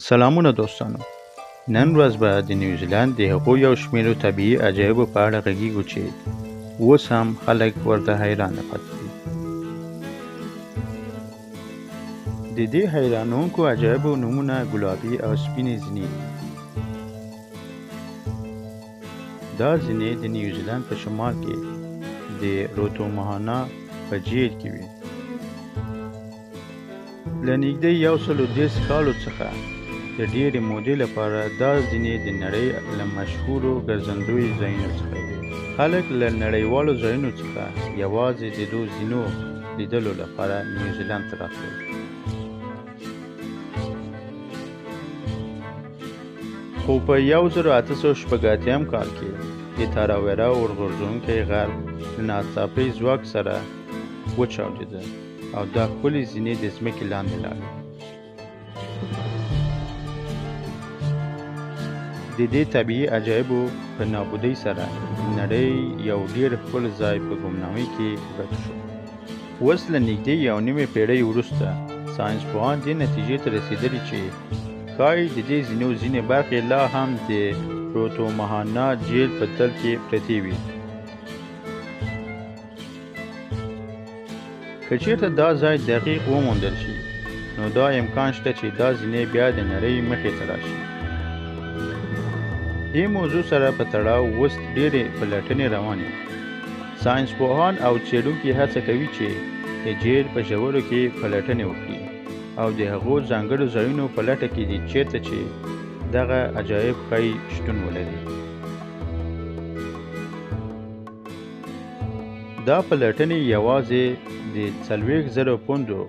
سلامونه دوستانو، نن ورځ به د نیوزیلند د هغو یو شمېرو طبیعي عجایبو په اړه غږیږو چې اوس هم خلک ورته حیرانه پاتې دي. د دې حیرانوونکو عجایبو نومونه ګلابي او سپینې زینې دي. دا زینې د نیوزیلند په شمال کې د روتوماهانا په جهیل کې وې. له نږدې 130 کالو څخه د ډېرې مودې لپاره دا زینې د نړۍ له مشهورو ګرځندوی ځایونو څخه وې. خلک له نړیوالو ځایونو څخه یوازې د دو زینو لیدلو لپاره نیوزیلند ته راتلل. خو په 1886 کال کې د تاراویرا اورغورځونکی غر له ناڅاپي ځواک سره وچاودېده او دا ښکلې زینې د ځمکې لاندې لاړې. د دې طبیعي عجایبو په نابودۍ سره د نړۍ یو ډېر ښکلی ځای په ګمنامۍ کې ورک شو. اوس له نږدې 1.5 پېړۍ وروسته ساینس پوهان دې نتیجې ته رسېدلي چې ښایي د دې زینو ځینې برخې لا هم د روتوماهانا جهیل په تل کې پرتې وي. که چېرته دا ځای دقیق وموندل شي، نو دا امکان شته چې دا زینې بیا د نړۍ مخې ته راشي. دې موضوع سره په تړاو اوس ډېرې پلټنې روانې دي. ساینس پوهان او څېړونکي هڅه کوي چې د جهیل په ژورو کې پلټنې وکړي او د هغو ځانګړو ځایونو په لټه کې دي چېرته چې دغه عجایب ښایي شتون ولري. دا پلټنې یوازې د 40,000 پوندو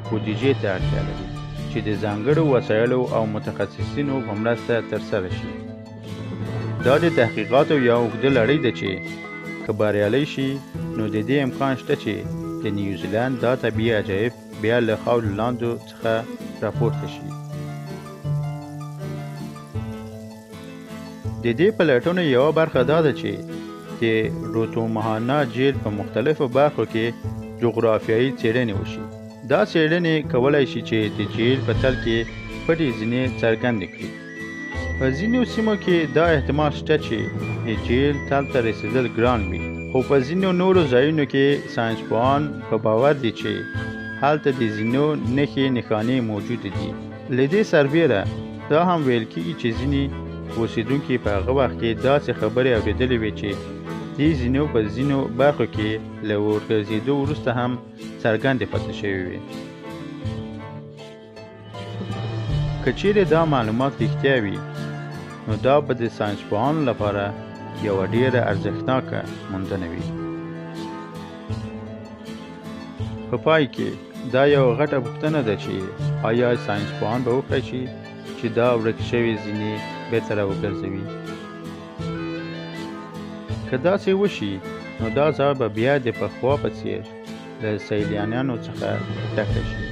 بودیجې ته اړتیا لري چې د ځانګړو وسایلو او متخصصینو په مرسته ترسره شي. دا د تحقیقاتو یوه اوږده لړۍ ده چې که بریالۍ شي، نو د دې امکان شته چې د نیوزیلند دا طبیعي عجایب بیا له خاورو لاندو څخه راپورته شي. د دې پلټنو یوه برخه دا ده چې د روتوماهانا جهیل په مختلفو برخو کې جغرافیایي څېړنې وشي. دا څېړنې کولای شي چې د جهیل په تل کې پټې زینې څرګندې کړي. په ځینو سیمو کې دا احتمال شته چې د جهیل تل ته رسېدل ګران وي، خو په ځینو نورو ځایونو کې ساینس پوهان په باور دي چې هلته د زینو نښې نښانې موجودې دي. له دې سربېره دا هم ویل کېږي چې ځینې اوسېدونکي په هغه وخت کې داسې خبرې اورېدلې وې چې دې زینو په ځینو برخو کې له اورګرځېدو وروسته هم څرګندې پاتې شوې وې. که چیرې دا معلومات رښتیا وي، نو دا به د ساینس پوهانو لپاره یوه ډېره ارزښتناکه موندنه وي. په پای کې دا یوه غټه پوښتنه ده چې آیا ساینس پوهان به وکړای شي چې دا ورک شوې زینې بیرته راوګرځوي؟ که داسې وشي، نو دا ځای به بیا د پخوا په څېر له سیلانیانو څخه ډکه شي.